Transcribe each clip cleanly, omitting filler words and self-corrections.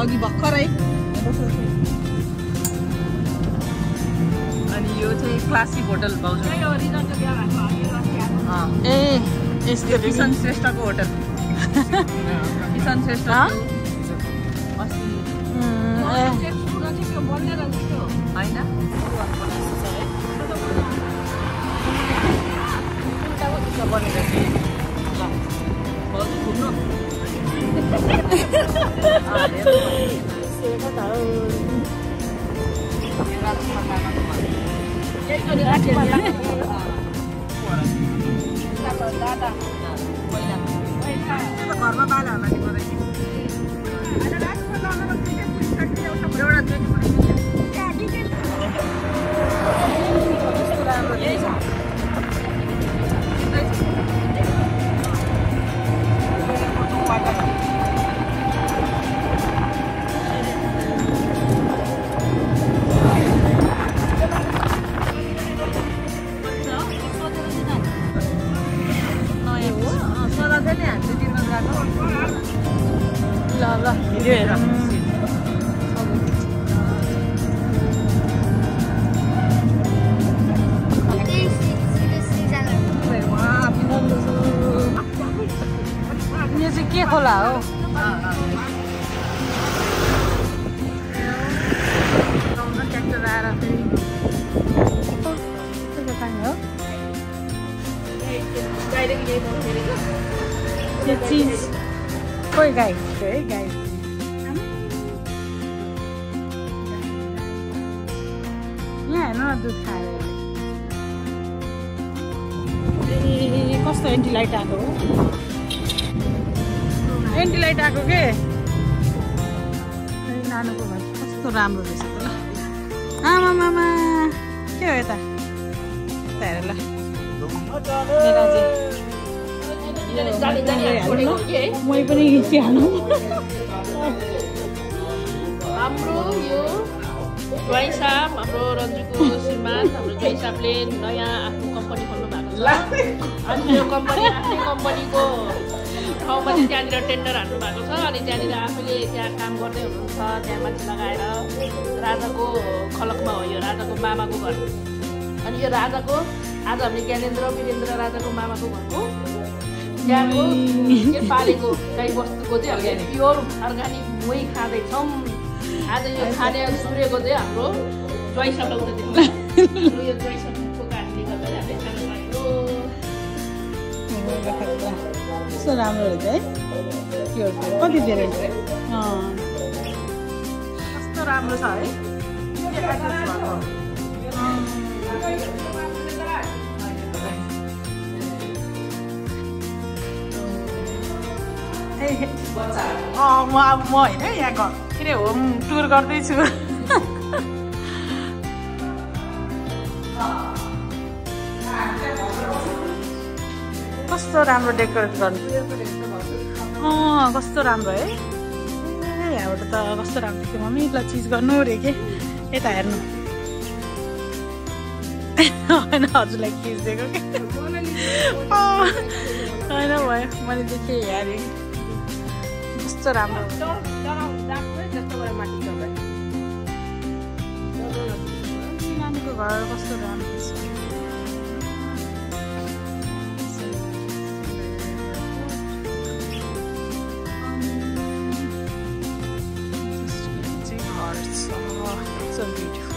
अघि भर्खरै अनि यो चाहिँ क्लासिक होटल पाउँछ ए यस्तो किसन श्रेष्ठको होटल किसन श्रेष्ठ होइन घरमा बाला के खोला हो ट्र्याक्टर आएर यो चिज कोही गाई है गाई यहाँ हेर्नु न दुध खाएर कस्तो एन्टी लाइट आएको हो एन्टी लाइट आएको के नानुको घर कस्तो राम्रो रहेछ त ल आमा मामा के हो यता हेर ल मै पनि खिचिहाल्नु हाम्रो यो ज्वाइँ साहब हाम्रो रन्जुको श्रीमान हाम्रो ज्वाइँ साहबले नयाँ आफ्नो कम्पनी खोल्नु भएको छ अनि यो कम्पनी आफ्नै कम्पनीको ठाउँमा चाहिँ त्यहाँनिर टेन्डर हान्नु भएको छ अनि त्यहाँनिर आफैले त्यहाँ काम गर्दै हुनुहुन्छ त्यहाँ मान्छे लगाएर राजाको खलकमा हो यो राजाको मामाको घर अनि यो राजाको आज हामीले ज्ञानेन्द्र वीरेन्द्र राजाको मामाको घरको त्यहाँको पालेको गाई बस्तुको चाहिँ हामीले प्योर अर्ग्यानिक मही खाँदैछौँ आज यो खाने सूर्यको चाहिँ हाम्रो ज्वाइँ साहबलाई उता दिनु यो ज्वाइँ साहबको कारणले गर्दा हामीले खानु पाइयो कस्तो राम्रो रहेछ है कति धेरै कस्तो राम्रो छ है म होइन यहाँ के अरे होम टुर गर्दैछु कस्तो राम्रो डेकोरेट गर्नु कस्तो राम्रो है यहाँबाट त कस्तो राम्रो थियो मम्मी ल चिज गर्नु रे के यता हेर्नु होइन हजुरलाई खिचिदिएको के होइन भयो मैले देखेँ हेरेँ कस्तो राम्रो नानीको घर कस्तो राम्रो छ so beautiful.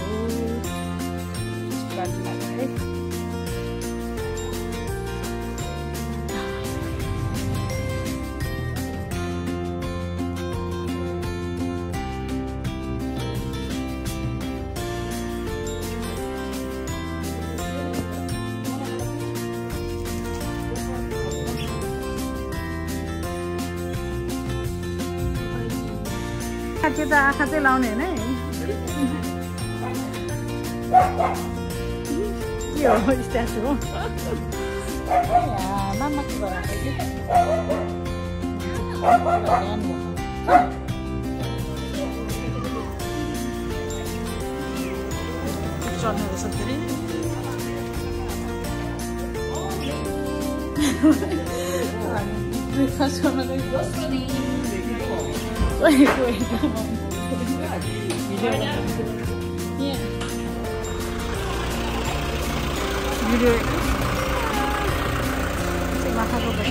त्यो त आँखा चाहिँ लाउने होइन के हो स्ट्याचु हो मामाको घर चल्ने रहेछ फेरि ब्रेकफास्ट गर्न Video si makan ko ba?